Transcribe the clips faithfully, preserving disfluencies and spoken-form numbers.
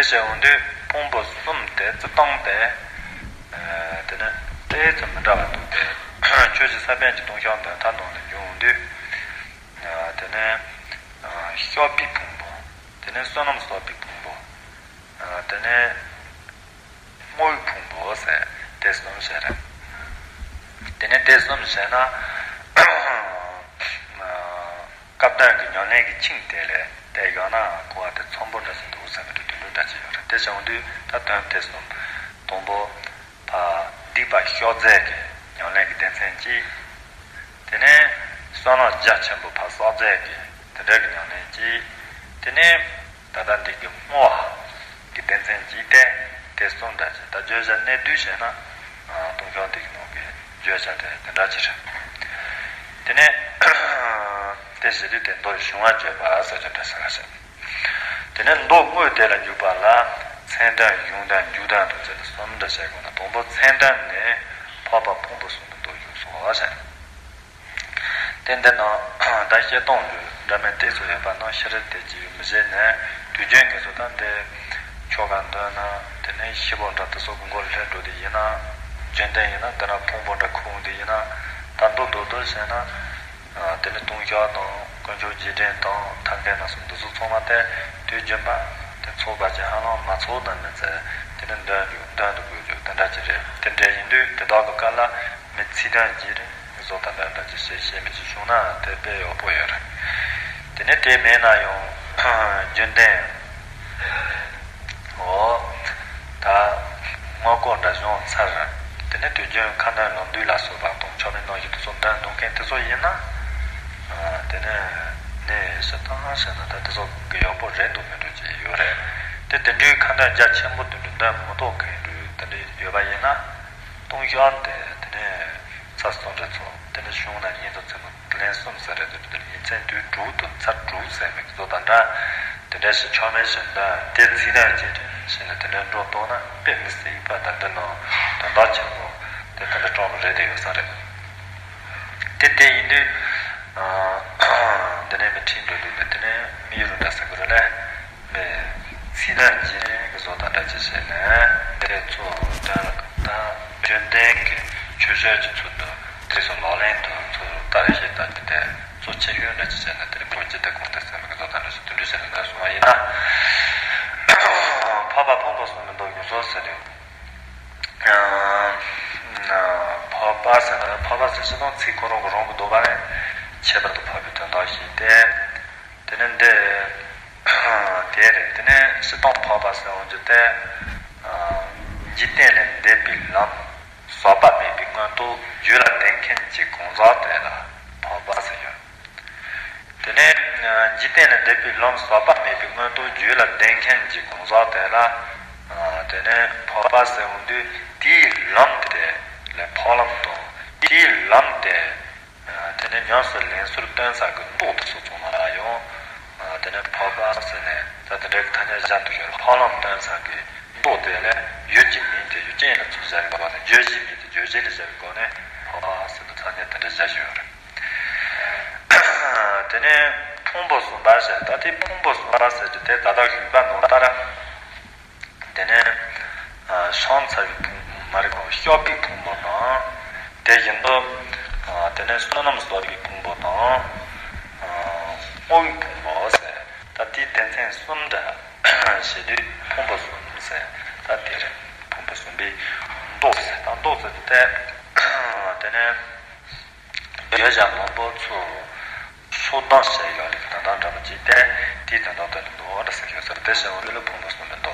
བྱས་འོང་དུས་ཕུང་པོ་གསུམ་དེ་རྩི་སྟངས་དེ། དེ་ནི་ཏོག་ཙམ་མི་འདྲ་བ་འདུག་སྟེ། ཆོས་ཀྱི་ས་པཎ་གྱི་ལྟུང་བཤགས་འདོན་ཐབས་ནང་ལ་འབྱུང་འོང་དུས། དེ་ནི་གཤོག་པའི་ཕུང་པོ། དེ་ནི་བསོད་ནམས་གསོག་པའི་ཕུང་པོ། དེ་ནི་དངོས་ཕུང་པོ་ཟེར་དེ་གསུམ་བཤད་རེད། དེ་ནི་དེ་གསུམ་བཤད་ན། སྐབས་དོན་གྱི་ཉམས་ལེན་གྱི་ཆིངས་དེ་ལས་དེ་ཡང་ན་གོ་བ་དེ་ཚང་པོ་འདྲ་ཞིག་འདུག་བསམ་པའི་དོན་འདྲ་ཅིག་ཡོད་རེད། དེ་བྱུང་དུས་ད་དོན་དེ་གསུམ། དང་པོ། ཕ། སྡིག་པ་བཤགས་རྫས་ཀྱི་ཉམས་ལེན་གྱི་སྡེ་ཚན་གཅིག་དེ་ནས་བསོད་ནམས་རྒྱ་ཆེན་པོ་ཕར་བསགས་རྫས་ཀྱི་དེ་འདྲ་གི་ཉམས་ལེན་གཅིག་དེ་ནས་ད་ལྟ་འདི་གི་བསྔོ་བ་གི་སྡེ་ཚན་གཅིག་སྟེ། དེ་གསུམ་འདྲ་ཅིག་ད་བརྗོད་བྱ་གནད་བསྡུས་བྱས་ན། ལྟུང་བཤགས་འདི་གི་ནང་གི་བརྗོད་བྱ་དེ་དེ་འདྲ་ཅིག་རེད། དེ་ནས་དེ་བྱེད་དུས་དེ་མདོ་གཞུང་བ་བརྗོད་པ་ཟེར་རྒྱུ་འདྲ་ཟེར་བ་ཞིག་དེ་ནས་མདོ་དངོས་དེ་ལ་འཇུག་པ་ལ་མཚན་དོན་གཞུང་དོན་འཇུག་དོན་དང་བཅས་ཏེ་གསུམ་འདྲ་བྱས་དགོས་ན། དང་པོ་མཚན་དོན་ནི་འཕགས་པ་ཕུང་པོ་གསུམ་པོའི་མདོ་བཞུགས་སོ་ཞེས། དེ་འདི་ནང་ད་བཤད་སྟངས་ལུས་འདྲ་མིན་དེ་ཚོ་ཡོད་པ་ནང་ཤེས་རབ་དེ་ཅི་ཡོད་མི་ཤེས་ནས། དུས་རྒྱུན་ངེད་ཚོ་ད་འདི་ཆོ་ག་འདོན་ན། དེ་ནས་ཤི་བོ་འདྲ་དེ་ཚོ་གི་མགོ་ལ་སླེབས་འགྲོ་དེ་ཡིན་ན། རྒྱུན་ལྡན་ཡིན་ན་འདི་ན་ཕུང་པོ་འདྲ་ཁུར་འོང་དེ་ཡིན་ན། ད་མདོ་མདོ་མདོ་བྱས་ན། དེ་ནས་ལྟུང་བཤགས་དང་དཀོན་མཆོག་རྗེས་དྲན་དང་ཐབས་མཁས་རྣམ་གསུམ་འདི་ཚོ་ཚང་མ་དེ་དུས་རྒྱུན་པ་དེ་ཚོགས་པ་ཅིག་ཧ་ལམ་མ་ཚོགས་ན་མི་ཚེ་དེ་ནས་འདོན་རྒྱུ་འདོན་དུ་དགོས་རྒྱུ་དེ་འདྲ་ཅིག་རེད། དེ་འདྲ་ཡིན་དུས་དེ་དག་གི་སྐབས་ལ་མི་ཚིག་དོན་གྱི་རེད། བཟོ་དང་འདྲ་འདྲ་ཅིག་བྱེད་ཤེས་མི་ཅིག་བྱུང་ན་དེ་དཔེ་ཡག་པོ་ཡོད་རེད། དེ་ནས་དེ་མེད་ན་ཡང་རྒྱུན་ལྡན། འོ། ད་དངོས་སྐོར་འདྲ་བྱུང་ཚར། དེ་ནས་དུས་རྒྱུན་ཁ་འདོན་ལམ་འདུས་ལ་སོགས་པ་དང་ཆོ་མེད་གནང་བཞིན་དུ་སོགས་འདོན་འདུག་མཁན་དེ་ཚོ་ཡིན་ན། དེ་ནས་ནས་ཞུ་སྟངས་བྱས་ན་ད་དེ་ཚོ་གི་ཡག་པོ་རེད་འདུག་མི་འདུག་ཅེས་ཡོད་རེད། དེ་དེ་འདྲའི་ཁ་འདོན་རྒྱ་ཆེན་པོ་དེ་འདྲ་འདོན་མི་ཐུབ་མཁན་དེ་འདྲ་ཡོད་པ་ཡིན་ན། ལྟུང་བཤགས་དེ་དེ་ནས་ཚར་སོང་རེད་ཚོ། དེ་ནས་གཞུང་ན་ཉིན་དང་མཚན་མོ་ལན་གསུམ་ཟེར་རེད། དེ་དེ་ཉིན་མཚན་དུས་དྲུག་དང་ཚར་དྲུག་ཟེར་མི་བཟོ་དང་འདྲ། དེ་འདྲ་ཞིག་ཆོ་མེད་ཞིག་འདོན་དེ་ཚིག་དོན་གཅིག་བྱས་ནས་དེ་འདྲ་འགྲོ་གཏོང་ན་དཔེ་མི་སྲིད་པ། ད་འདི་ནང་དོན་དག་ཆེན་པོ་དེ་དེ་འདྲ་སྤྲང་པོ་རེད་དེ་ཡོད་ས་རེད། དེ་དེ་ཡིན་དུས། འདི་ནས་མི་ཁྲིད་འགྲོ་དུས་དེ་ནས་མི་ཡུལ་རུ་འདྲ་ཟེར་གི་རེད་ལ། མི་ཚིག་དོན་གྱི་བཟོ་དང་འདྲ་ཅིག་བྱས་ནས་དེ་ཚོ་དོན་ལ་ད་རྒྱུན་ལྡན་གྱི་ཆོས་བཤད་ཀྱི་ཚུལ་དུ་དེ་ཚོ་ལག་ལེན་དུ་ཚུར་བསྟར་ཞེས་ད་དེ་དེ་གཙོ་ཆེ་ཤོས་འདྲ་ཅིག་བྱས་ནས་དེ་ཕོ་སྐྱེ་དེ་གོང་དེ་ཟེར་མི་གི་བཟོ་དང་འདྲ་ཞིག་དུ་འདྲ་བྱས་ནས་ད་གསུང་བ་ཡིན་ན། འཕགས་པ་ཕུང་པོ་གསུམ་པོའི་མདོ་བཞུགས་སོ་ཟེར་དུས། འཕགས་པ་ཟེར་ན་འཕགས་པ་ཟེར་སྤྱིར་བཏང་ཚིག་ཁོ་རང་གི་རང་གི་འདོད་པ་རེད། ཁྱད་པར་དུ་འཕགས་པའི་དོན་དག་ཞིག་སྟེ། དེ་ནི་འདི། དེ་རེད། དེ་ནི་སྤྱིར་བཏང་འཕགས་པ་ཟེར་འོང་རྒྱུ་དེ། འཇིག་རྟེན་ལས་འདས་པའི་ལམ་ཟག་པ་མེད་པའི་མངོན་རྟོགས་རྒྱུད་ལ་ལྡན་མཁན་གྱི་གང་ཟག་དེ་ལ་འཕགས་པ་ཟེར་ཡོད། དེ་ནས་འཇིག་རྟེན་ལས་འདས་པའི་ལམ་ཟག་པ་མེད་པའི་མངོན་རྟོགས་རྒྱུད་ལ་ལྡན་མཁན་གྱི་གང་ཟག་དེ་ལ། དེ་ནས་འཕགས་པ་ཟེར་འོང་དུས་དེའི་ལམ་དེ་ལ་འཕགས་ལམ་དང་དེའི་ལམ་དེ། དེ་ནས་ཉམས་སུ་ལེན་ཚུལ་སྟོན་ས་གི་མདོ་དེ་ཚོ་ཚང་མ་ལ་ཡང་། དེ་ནས་འཕགས་པ་ཟེར་ནས་ད་དེ་འདྲའི་ཐ་སྙད་བཞག་འདུག་ཡོད་ལ། འཕགས་ལམ་སྟོན་ས་གི་མདོ་དེ་ལས་ཡུལ་གྱི་མིང་དེ་ཡུལ་ཅན་ལ་ཚུར་བཞག་པའི་སྒོ་ནས། བརྗོད་བྱའི་མིང་དེ་བརྗོད་བྱེད་ལ་བཞག་པའི་སྒོ་ནས་འཕགས་པ་ཟེར་ནས་ཐ་སྙད་དེ་འདྲ་བཞག་བཞིན་ཡོད་རེད། དེ་ནས་ཕུང་པོ་གསུམ་པ་ཟེར། ད་དེ་ཕུང་པོ་གསུམ་པ་ཟེར་དུས་དེ་ད་ལྟ་ཞུས་པ་ནང་ལྟར། དེ་ནས་བྱང་ཚ་བའི་ཕུང་མ་རེད་གོ། གཤོག་པའི་ཕུང་པོ་དང་། དེ་བཞིན་དུ་དེ་ནས་བསོད་ནམས་གསོག་པའི་ཕུང་པོ་དང་། བསྔོ་བའི་ཕུང་པོ་ཟེར། ད་དེའི་སྡེ་ཚན་གསུམ་འདྲ་བྱེད་དུས་ཕུང་པོ་གསུམ་ཟེར། ད་དེ་རེད། ཕུང་པོ་གསུམ་པའི་མདོ་ཟེར། ད་མདོ་ཟེར་དེ་དེ་ནས། བརྗོད་བྱ་མང་པོ་ཚུར་སོ་ལྡང་བྱས་ཡོད་ལེ་གི་དོན་དག་འདྲ་པོ་ཅིག་སྟེ། དེའི་དོན་དག་དོན་དུ་འདུག་འདྲ་ཟེར་ཡོད་ཟེར། དེ་བཞིན་འོ་དེ་ལ་ཕུང་པོ་གསུམ་པའི་མདོ་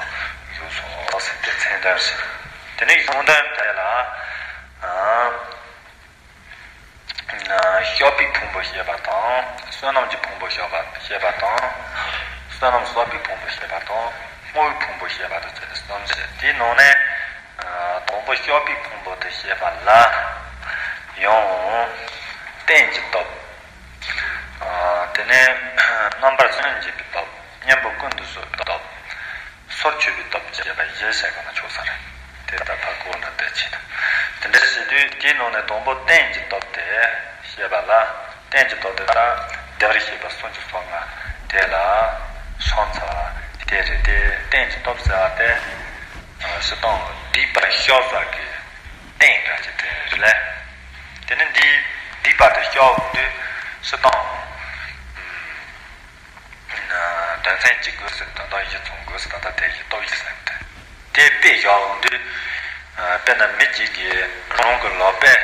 བཞུགས་སོ་ཟེར་ཏེ་མཚན་དོན་ཟེར། དེ་ནས་གཞུང་དོན་དེ་ལ། གཤོག་པའི་ཕུང་པོ་བཤད་པ་དང་། བསོད་ནམས་ཀྱི་ཕུང་པོ་བཤད་པ་བཤད་པ་དང་། བསོད་ནམས་གསོག་པའི་ཕུང་པོ་བཤད་པ་དང་། བསྔོ་བའི་ཕུང་པོ་བཤད་པ་དང་བཅས་ཏེ་གསུམ་བཤད། དེའི་ནང་ནས། དང་པོ་གཤོག་པའི་ཕུང་པོ་དེ་བཤད་པ་ལ། ཡང་། རྟེན་གྱི་སྟོབས། དེ་ནས་རྣམ་པར་སུན་འབྱིན་པའི་སྟོབས། གཉེན་པོ་ཀུན་ཏུ་བཟོད་པའི་སྟོབས། སོར་ཆུད་པའི་སྟོབས་བཅས་པ་བཞི་བཤད་པ་ན་ཆོག་ས་རེད། དེ་ལྟར་ཕར་གོ་ན་དེ་ཆེ་ན། དེ་འདྲ་བྱེད་དུས་དེའི་ནང་ནས་དང་པོ་རྟེན་གྱི་སྟོབས་དེ་བཤད་པ་ལ། རྟེན་གྱི་སྟོབས་དེ་ལ་བདེ་བར་གཤེགས་པ་སུམ་ཅུ་སོ་ལྔ་དེ་ལ་བྱང་ཚ་བ་དེ་རེད་དེ། རྟེན་གྱི་ སྟོབས་ཟེར་བ་དེ་སྤྱིར་བཏང་སྡིག་པ་བཤགས་ས་གི་སྟེང་འདྲ་ཅིག་དེ་རེད་ལ། དེ་ནི་འདི་སྡིག་པ་དེ་བཤགས་འོང་དུས་སྤྱིར་བཏང་དོན་ཚན་གཅིག་དགོས་ཟེར། དོན་དག་བཞི་ཚང་དགོས་ཟེར། ད་ལྟ་དེ་བཞི་སྟོབས་བཞི་ཟེར་དེ། དེ་དཔེ་བཞག་འོང་དུས། དཔེར་ན་མི་གཅིག་གིས་རང་གི་ལག་པས་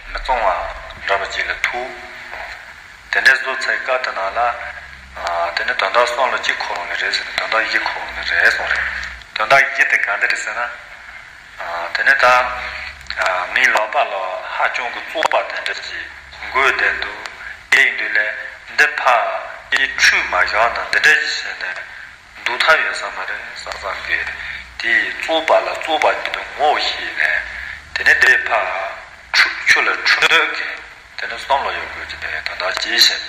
མི་གཙང་བ་འདྲ་བ་ཅིག་ལ་ཐུག་དེ་འདྲའི་བཟོ་ཚེ་སྐབས་དེ་ནང་ལ། དེ་ནི་དོན་དག་གསུམ་ལ་གཅིག་འཁོར་འོང་ནི་རེད་ཟེར་ནས། དོན་དག་བཞི་འཁོར་འོང་ནི་རེད་གསུངས་རེད། དོན་དག་བཞི་དེ་ག་འདྲ་རེད་ཟེར་ན། དེ་ནི་ད་ངའི་ལག་པ་ལ་ཧ་ཅང་གི་བཙོག་པ་དེ་འདྲ་ཅིག་འགོས་བསྡད་འདུག་དེ་ཡིན་དུས་ལས་འདི་ཕར་ཡི་ཁྲུས་མ་བཞག་ན་འདི་འདྲ་ཞིག་བྱས་ནས་འདུག་ཐབས་ཡོད་ས་མ་རེད་བསམ་བསམ་གི། དེ་ཡི་བཙོག་པ་ལ་བཙོག་པ་ཉིད་དུ་ངོ་ཤེས་ནས། དེ་ནི་འདི་ཕར་ཁྲུ་ཆུ་ལ་ཁྲུ་འདོད་གི། དེ་ནི་བསམ་བློ་ཡོད་དགོས་ཀྱི་དེ་དོན་དག་ཅིག་བཤད།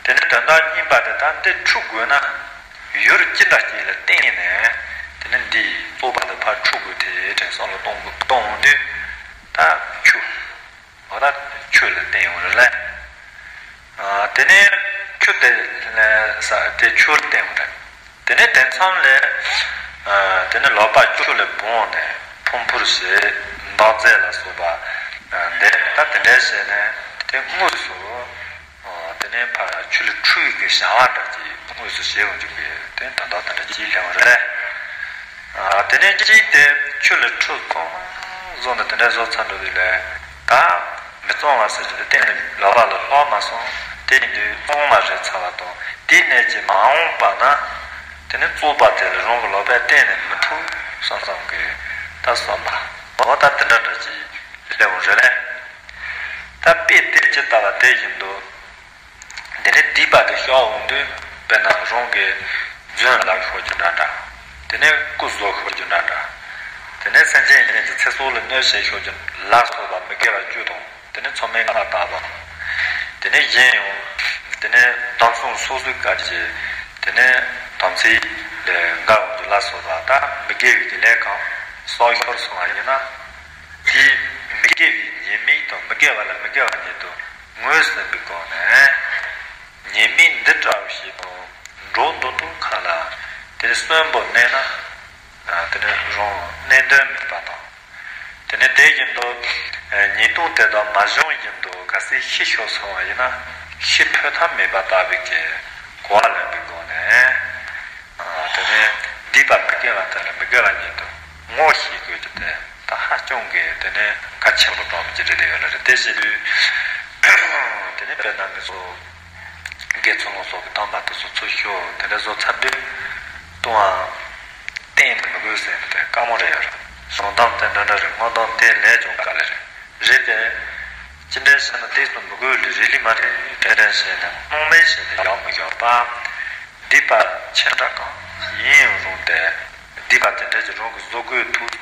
དེ་ནི་དོན་དག་གཉིས་པ་དེ་ད་འདི་ཁྲུ་དགོས་ན་ཡུལ་ཅི་འདྲ་ཅིག་ལ་བརྟེན་ནས་དེ་ནི་འདི་བཙོག་པ་དེ་ཕར་ཁྲུ་དགོས་དེ་དྲན་བསམ་བློ་གཏོང་དགོས། གཏོང་འོང་དུས་ད་ཁྱུ། འོ་ད་ཆོས་ལ་བརྟེན་ཡོང་རེད་ལ། ཨ། དེ་ནས་ཆུ་དེ་ལ་ས་དེ་ཆུ་ལ་བརྟེན་ཡོང་རེད། དེ་ནས་དེ་མཚམས་ལ། ཨ། དེ་ནས་ལག་པ་ཆུ་ལ་བུང་ནས་ཕུར་ཕུར་ཞེས་འདག་རྫས་ལ་སོགས་པ། ཨ། འདི་ད་དེ་འདྲ་བྱས་ནས་དེ་དངོས་སུ། ཨ། དེ་ནས་ཕར་ཆུ་ལ་ཁྲུས་ཀྱི་བྱ་བ་འདྲ་ཅིག་དངོས་སུ་བྱེད་ཡོང་རྒྱུ་གི་དེ་ད་ལྟ་དེ་འདྲ་ཅིག་སླེབས་ཡོང་རེད་ལ། ཨ། དེ་ནས་གཅིག་དེ་ཆུ་ལ་ཁྲུས་ཚང་བཟོ་ནས་དེ་འདྲ་བཟོ་ཚར་འགྲོ་དུས་ལ། ད་མི་གཙང་བ་ཟེར་རྒྱུ་དེ་གཏན་ནས་ལག་པ་ལ་ལྷག་མ་སོང་། དེ་ཡིན་དུས་གཙང་མ་རེད་ཚར་བ་དང་། དེ་ནས་ཀྱི་མ་འོངས་པ་ན་དེ་ནི་བཙོག་པ་དེ་ལ་རང་གི་ལག་པས་གཏན་ནས་མི་ཐུག་བསམ་བསམ་གི་ད་བསམ་པ། འོ་ད་དེ་འདྲ་འདྲ་ཅིག་སླེབས་འོང་རེད་ལ། ད་དཔེ་དེ་ཇི་ལྟ་བ་དེ་བཞིན་དུ། དེ་ནས་སྡིག་པ་དེ་བཤགས་འོང་དུས་དཔེར་ན་རང་གི་རྫུན་ལ་ཤོར་རྒྱུ་འདྲ་འདྲ། དེ་ནས་སྐུ་གཟུགས་ཤོར་རྒྱུ་འདྲ་འདྲ། དེ་ནས་སེམས་ཅན་གཞན་གྱི་ཚེ་སྲོག་ལ་གནོད་བྱེད་ཤོར་རྒྱུ་ལ་སོགས་པ་མི་དགེ་བ་བཅུ་དང་། དེ་ནས་མཚམས་མེད་ལྔ་བཏགས་པ། དེ་ནས་གཞན་ཡང་། དེ་ནས་དམ་སྲུང་སོ་སོའི་བཀའ་བཅད། དེ་ནས་དམ་ཚིག་ལས་འགལ་འོང་རྒྱུ་ལ་སོགས་པ་ད་མི་དགེ་བའི་གི་ལས་གང་བསགས་ཤོར་སོང་བ་ཡིན་ན། དེའི་མི་དགེ་བའི་ཉེས་དམིགས་དང་མི་དགེ་བ་ལ་མི་དགེ་བ་ཉིད་དུ་ངོས་ཟིན་པའི་སྒོ་ནས། ཉེས་དམིགས་འདི་འདྲ་བ་ཞིག་དང་འགྲོ་འདུག་འདུག་ཁ་ལ་དེ་གསོན་པོ་གནས་ན། དེ་ནི་རང་གནས་དོན་མེད་པ་དང་། དེ་ནི་དེ་བཞིན་དུ་ཉེས་ལྟུང་དེ་དག་མ་བྱུང་བཞིན་དུ་གལ་སྲིད་ཤི་ཤོར་སོང་བ་ཡིན་ན་ཤི་འཕོས་ཐབས་མེད་པ་ལྟ་བུའི་གི་གོ་བ་ལེན་པའི་སྒོ་ནས། དེ་ནས་སྡིག་པ་མི་དགེ་བ་དེ་ལ་མི་དགེ་བ་ཉིད་དུ་ངོ་ཤེས་དགོས་རྒྱུ་དེ་ད་ཧ་ཅང་གི་དེ་ནས་གལ་ཆེན་པོ་འདྲ་བོ་ཅིག་རེད་ཡོད་ལ་རེད། དེ་བྱེད་དུས་དེ་ནས་དཔེར་ན་ང་ཚོ་དགེ་ཚུལ་སློང་སོགས་ཀྱི་དམ་པ་དེ་ཚོ་ཚུར་ཤོག་དེ་འདྲ་བཟོ་ཚར་དུས་ལྟུང་བ་གཏན་ནས་མི་དགོས་ཟེར་ནས་དཀའ་མོ་རེད་ཡོད་རེད། བཟོ་སྟངས་དེ་འདྲ་འདྲ་རེད། སྔོན་སྟངས་དེ་ལས་ཀྱང་དཀའ་ལས་རེད། རེད་དེ། ཅི་འདྲ་བྱས་ན་དེ་ཚོ་མི་དགོས་ལི་རི་ལི་མ་རེད། དེ་འདྲ་བྱས་ན་སྣང་མེད་བྱས་ནས་ཡག་མི་ཡག་པ། སྡིག་པ་ཆེ་འདྲ་གང་ཡིན་ཡང་རུང་སྟེ། སྡིག་པ་དེ་འདྲ་ཅིག་རང་གིས་བཟོ་དགོས་ཐུག་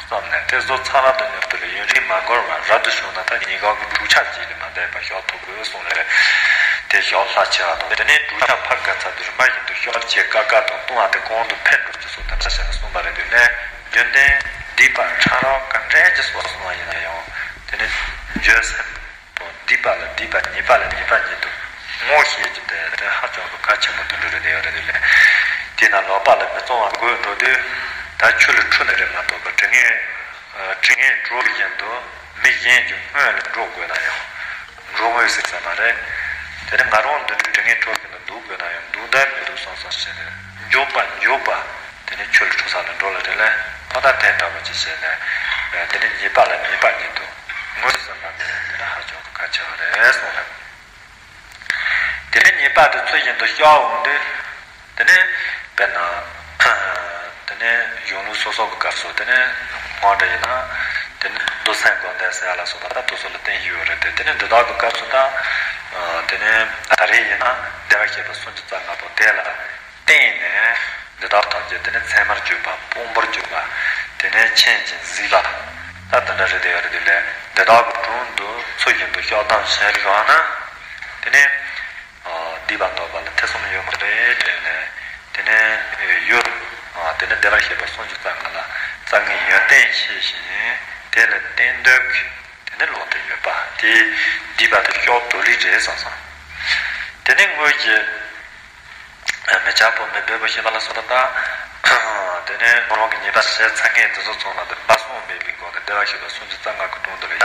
སོང་བསམ་ནས་དེ་བཟོ་ཚར་བ་དང་མཉམ་དུ་ལ་ཡུན་རིང་མ་འགོར་བར་རབ་ཏུ་བྱུང་ན་ད་ཉེས་དགག་གི་བསྒྲུབ་བྱ་གཅིག་ལས་མ་འདས་པ་བཤགས་ཐུབ་དགོས་གསུངས་ལས། དེ་བཤགས་ལྷག་ཆེ་བ་དང་། དེ་ནས་བསྒྲུབ་བྱ་ཕར་འགའ་ཚར་དུས་རིམ་པ་བཞིན་དུ་བཤགས་བྱེད་དཀའ་དཀའ་དང་ལྟུང་བ་དེ་གོང་དུ་འཕེལ་འགྲོ་རྒྱུ་སོགས་དེ་འདྲ་བྱས་ནས་གསུངས་པ་རེད། དེ་ནས་རྒྱུན་ལྡན་སྡིག་པ་ཕྲ་རགས་ག་འདྲས་ཀྱི་བསགས་སོང་བ་ཡིན་ན་ཡང་དེ་ནི་འགྱོད་སེམས། དང་སྡིག་པ་ལ་སྡིག་པ་ཉེས་པ་ལ་ཉེས་པ་ཉིད་དུ་ངོ་ཤེས་ཀྱི་དེ་དེ་ཧ་ཅང་གི་གལ་ཆེན་པོ་དུ་འགྲོ་རེད་ཡོད་རེད་དེ་ལས། དེས་ན་ལག་པ་ལ་མི་གཙང་བ་འགོས་འགྲོ་དུས་ད་ཆུ་ལ་ཁྲུ་ནི་རེད་མ་གཏོགས་པ་དྲི་ངན་དྲི་ངན་གྲོ་བཞིན་དུ་མི་གཞན་གྱི་སྔོན་ལ་འགྲོ་དགོས་ན་ཡང་འགྲོ་དངོས་ཟེར་ས་མ་རེད། དེ་ནི་ང་རང་འདི་འདྲའི་དྲི་ངན་གྲོ་བཞིན་དུ་འདུག་དགོས་ན་ཡང་འདུག་འདོད་མི་འདུག་བསམ་བསམ་བྱས་ནས་མགྱོགས་པ་མགྱོགས་པ། དེ་ནས་ཆུ་ལ་ཁྲུ་ས་ལ་འགྲོ་ལ་རེ་ལས་ཕ་ད་དེ་འདྲ་བ་ཅིག་བྱས་ནས་དེ་ནས་ཉེས་པ་ལ་ཉེས་པ་ཉིད་དུ་ངོས་ཟིན་པ་དེ་དེ་ནས་ཧ་ཅང་གི་གལ་ཆེ་བ་རེད་གསུངས་རེད། དེ་ནས་ཉེས་པ་དེ་ཚུལ་བཞིན་དུ་བཤགས་འོང་དུས་དེ་ནས་དཔེར་ན་དེ་ནས་གཞུང་ལུགས་སོ་སོ་གི་སྐབས་སུ་དེ་ནས་སྔོན་འདྲ་ཡིན་ན་དེ་ནས་མདོ་སེམས་སྒོམ་བཟླས་ཟེར་ཡ་ལ་སོགས་པ་ད་དེ་ཚོ་ལ་བརྟེན་གྱི་ཡོད་རེད་དེ། དེ་ནས་འདི་དག་གི་སྐབས་སུ་ད་དེ་ནས་ད་རེས་ཡིན་ན་བདེ་བར་གཤེགས་པ་སུམ་ཅུ་རྩ་ལྔ་པོ་དེ་ལ། བརྟེན་ནས་འདི་དག་ཐམས་ཅད་དེ་ནས་མཚན་མར་གྱུར་པ་སྤོང་བར་གྱུར་པ། དེ་ནས་མཁྱེན་ཅིང་གཟིགས་པ། ད་དེ་འདྲ་རེད་དེ་ཡོད་རེད་དེ་ལས་འདི་དག་གི་དྲུང་དུ་ཚུལ་བཞིན་དུ་བཤགས་དམ་བཞེས་བཞག་ན། དེ་ནས་སྡིག་པ་འདོར་བ་ལ་ཐེ་ཚོམ་ཡོད་མ་རེད་དྲན་ནས་དེ་ནས་ཡུལ་དེ་ནས་བདེ་བར་གཤེགས་པ་སུམ་ཅུ་རྩ་ལྔ་ལ་རྩ་ལྔའི་ཡོན་ཏན་ཤེས་ཤིང་དེ་ལ་བརྟེན་འདོད་ཀྱི་དེ་ནས་ལོག་སྟེ་ཡོད་པ་དེ་སྡིག་པ་དེ་བཤགས་དོ་ལི་རེད་བསམ་སོང་། དེ་ནས་དངོས་ཀྱི། མི་འཆབ་པོ་མི་འབོད་པོ་ཞེས་པ་ལ་སོགས་པ་དང་ དེ་ནས་རང་གི་ཉེས་པ་བྱས་ཚར་མཁན་དེ་ཚོ་ཚང་མ་དེ་སྦ་གསང་མེད་པའི་སྒོ་ནས་བདེ་བར་གཤེགས་པ་སུམ་ཅུ་རྩ་ལྔ་གི་དྲུང་དུ་ལ་ཡ།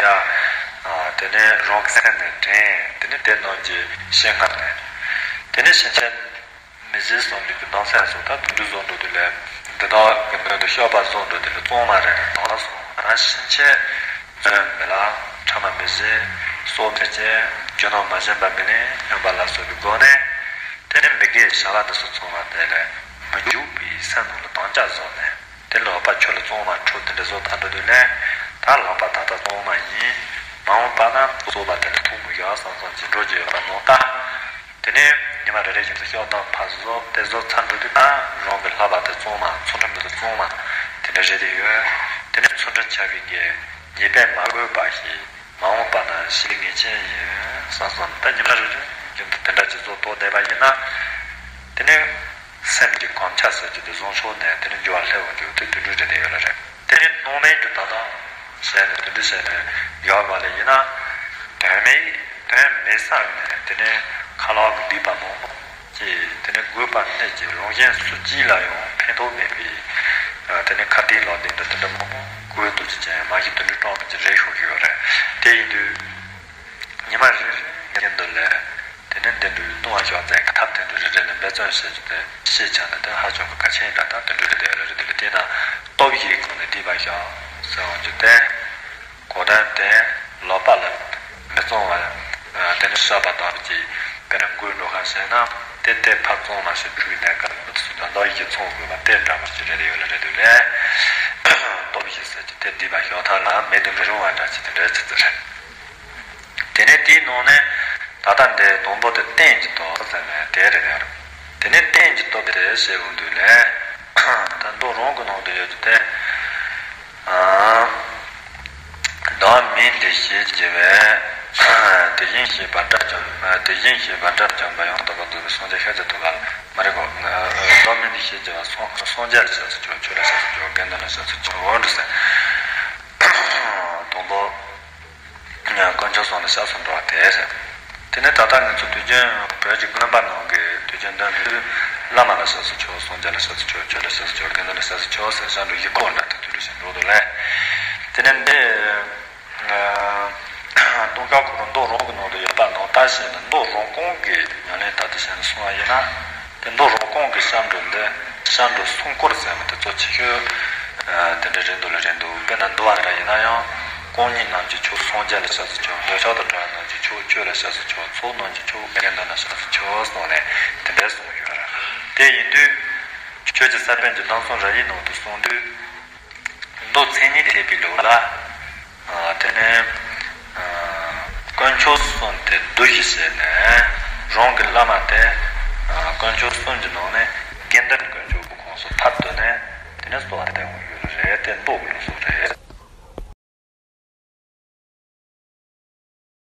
དེ་ནས་རང་གི་སེམས་ནས་དྲན། དེ་ནས་དེ་རྣམས་ཀྱི་ཞལ་སྔ་ནས། དེ་ནས་ཕྱིན་ཆད་མི་བཟད་གསུམ་ལུས་ཀྱི་སྡོམ་སེམས་སོགས་ད་དུད་འགྲོ་བཟོ་འགྲོ་དུས་ལས་འདི་དག་གི་མདུན་དུ་སྐྱོབ་པ་བཟོ་འགྲོ་དུས་ལས་གཙང་མ་རེ་རེ་དག་ལ་སོང་། ད་ཕྱིན་ཆད་བརྩོན་མི་ལ། ཕྲ་མ་མི་བཟད། སྲོག་མི་གཅད། རྒྱུ་ནོར་མ་བྱིན་པ་མི་ལེན་སྙམ་པ་ལ་སོགས་པའི་སྒོ་ནས། དེ་ནས་མི་དགེ་བྱ་བ་འདི་ཚོ་ཚང་མ་དེ་ལས་མི་འཇུག་པའི་སེམས་ནང་ལ་དམ་བཅའ་བཟུང་ནས། དེ་ལོག་པ་ཆོས་ལ་གཙང་མ་འཁྲུལ་དེ་འདྲ་བཟོ་ཐག་འགྲོ་དུས་ནས། ད་ལོག་པ་ད་ལྟ་གཙང་མ་ཡིན། མ་འོངས་པ་ན་རྩོག་པ་དེ་ལ་ཐུག་མི་ཡོང་བསམ་བསམ་གྱི་འགྲོ་རྒྱུ་ཡོད་པ་ནང་ལྟར། དེ་ནས་ཉི་མ་རེ་རེ་བཞིན་དུ་སྐྱོབ་དང་ཕར་བཟོ་དེ་བཟོ་ཚར་འགྲོ་དུས་ན་རང་གི་ལྷག་པ་དེ་གཙང་མ་ཚུལ་ཁྲིམས་དེ་གཙང་མ་དེ་འདྲ་རེད་དེ་ཡོད། དེ་ནས་ཚུལ་ཁྲིམས་འཆལ་བའི་གི་ཉེས་པས་མ་གོས་པ་ཞིག་མ་འོངས་པ་ན་ཞི་ལི་ངེས་ཅན་ཡིན་བསམ་བསམ་ད་ཉི་མ་རེ་རེ་བཞིན་དུ་དེ་འདྲ་ཅིག་བཟོ་ཐུབ་བསྡད་པ་ཡིན་ན། དེ་ནས་སེམས་ཀྱི་གོམས་ཆ་ཟེར་རྒྱུ་དེ་བཟང་ཕྱོགས་ནས་དེ་ནས་འགྱུར་བ་སླེབས་འོང་རྒྱུ་དེ་དུད་འགྲོ་རེད་དེ་ཡོད་ལ་རེད། དེ་ནས་སྣང་མེད་ཀྱི་ད་ལྟ་བྱས་ནས་དེ་འདྲ་བྱས་ནས་ཡོད་པ་ལ་ཡིན་ན། དོན་མེད་དོན་མེད་བསམ་ནས་དེ་ནས་ཁ་ལག་གི་སྡིག་པ་མང་པོ་ཀྱིས་དེ་ནས་རྒུད་པ་སྣོད་ཀྱི་རང་གཞན་སུ་གཅིག་ལ་ཡང་ཕན་ཐོགས་མེད་པའི། དེ་ནས་ཁ་བདེ་ལག་བདེ་འདྲ་དེ་འདྲ་མང་པོ་དགོས་འདུག་ཅེས་ཀྱང་མ་གཞི་དེ་འདྲ་སྤྲང་པོ་ཅིག་རེད་ཤོད་ཀྱི་ཡོད་རེད། དེ་ཡིན་དུས། ཉི་མ་རེ་རེ་བཞིན་དུ་ལས། དེ་ནས་འདི་འདྲའི་ལྟུང་བ་ཤོར་ཚད་ཀྱི་ཐབས་དེ་འདྲ་རེ་རེ་ནས་འབད་བརྩོན་བྱེད་རྒྱུ་དེ་ཤེས་བྱ་ན་དེ་ཧ་ཅང་གི་གལ་ཆེན་འདྲ་དང་དེ་འདྲ་རེ་རེ་རེ་རེ་ལ་བལྟས་ན། སྟོབས་བཞིའི་སྒོ་ནས་སྡིག་པ་བཤགས་ཟེར་འོང་རྒྱུ་དེ། གོ་དོན་དེ་ལོག་པ་ལ་མི་གཙང་བ། དེ་ནས་བཤགས་པ་དང་གཅིག་དཔེར་ན་རྒུད་འགྲོ་ཁ་བྱས་ན་དེ་དེ་ཕར་གཙང་མ་ཞིག་འཁྲུལ་ནས་དཀའ་ལས་མི་ཚུགས་དོན་དག་ཡིད་ཚང་དགོས་པ་དེ་འདྲ་མ་ཞིག་རེ་རེ་ཡོད་ལ་རེ་འདུག་ལས། སྟོབས་བཞི་ཟེར་རྒྱུ་དེ་སྡིག་པ་བཤགས་ཐབས་ལ་མེད་དུ་མི་རུང་བ་འདྲ་ཅིག་དེ་འདྲ་ཅིག་ཟེར། དེ་ནས་དེའི་ནང་ནས་ད་ལྟ་འདི་དང་པོ་དེ་རྟེན་གྱི་སྟོབས་ཟེར་ནས་དེ་རེད་ཡ། དེ་ནས་རྟེན་གྱི་སྟོབས་དེ་ཞེས་འོང་དུས་ལས། ད་མདོ་རང་གི་ནང་དུ་ཡོད་དེ། བདག་མིང་འདི་ཞེས་བགྱི་བས། དེ་བཞིན་གཤེགས་པ་དགྲ་བཅོམ། དེ་བཞིན་གཤེགས་པ་དགྲ་བཅོམ་པ་ཡང་དག་པར་རྫོགས་པའི་སངས་རྒྱས་ཤཱཀྱ་ཐུབ་པ་མ་རེད་གོ། བདག་མིང་འདི་ཞེས་བགྱི་བ་སངས་རྒྱས་ལ་ཞེས་སུ་བྱ། ཆོས་ལ་ཞེས་སུ་བྱ། དགེ་འདུན་ལ་ཞེས་སུ་བྱ། འོ་འདུག་ཟེར། དང་པོ། དཀོན་མཆོག་གསུམ་ལ་སྐྱབས་སུ་འགྲོ་བ་དེ་རེད། དེ་ནས་ད་ལྟ་ང་ཚོ་དུས་རྒྱུན་བོད་ཀྱི་དགོན་པ་ནང་གི་དུས་རྒྱུན་འདོན་དུས། བླ་མ་ལ་སྐྱབས་སུ་མཆིའོ། སངས་རྒྱས་ལ་སྐྱབས་སུ་མཆིའོ། ཆོས་ལ་སྐྱབས་སུ་མཆིའོ། དགེ་འདུན་ལ་སྐྱབས་སུ་མཆིའོ་ཟེར་བཞག་འགྲོ་ཡི་གོ་འདྲ་དེ་དུས་འགྲོ་བཞིན་འགྲོ་འདུག་ལས། དེ་ནས་འདི། སྟོང་ཆ་ཁོ་རང་མདོ་རང་གི་ནང་དུ་ཡོད་པ་ནང་ལྟར་བྱས་ནས་མདོ་རང་གོང་གི་ཉམས་ལེན་ལྟར་དུ་བྱས་ནས་གསུངས་པ་ཡིན་ན། དེ་མདོ་རང་གོང་གི་སྐྱབས་འགྲོ་འདི་སྐྱབས་འགྲོ་སྲུང་འཁོར་ཟེར་བ་དེ་ཚོ་ཆེ་ཤོས་དེ་འདྲ་རེད་འདུག་ལ་རེད་འདུག་དཔེར་ན་འདུལ་བ་འདྲ་ཡིན་ན་ཡང་། དཀོན་གཉེར་རྣམས་ཀྱི་མཆོག་སངས་རྒྱས་ལ་སྐྱབས་སུ་མཆིའོ། འདོད་ཆགས་དང་བྲལ་བ་རྣམས་ཀྱི་མཆོག་ཆོས་ལ་སྐྱབས་སུ་མཆིའོ། ཚོགས་རྣམས་ཀྱི་མཆོག་དགེ་འདུན་ལ་སྐྱབས་སུ་མཆིའོ་གསུངས་ནས་དེ་འདྲ་གསུངས་ཡོད་རེད། དེ་ཡིན་དུས། ཆོས་ཀྱི་ས་པཎ་གྱི་གདམས་ངག་རབ་དབྱེའི་ནང་དུ་གསུངས་དུས། མདོ་མཚན་ཉིད་ཐེག་པའི་ལུགས་ལ། དེ་ནས་དཀོན་མཆོག་གསུམ་དེ་བསྡུ་ཞིང་བྱས་ནས། རང་གི་བླ་མ་དེ་དཀོན་མཆོག་གསུམ་གྱི་ནང་ནས་དགེ་འདུན་དཀོན་མཆོག་གི་ཁོངས་སུ་ཕར་བསྡུས་ནས། དེ་ནས་གསོལ་བ་འདེབས་ཡོང་གི་ཡོད་རེད། དེ་མདོ་གི་ལུགས་སྲོལ་རེད།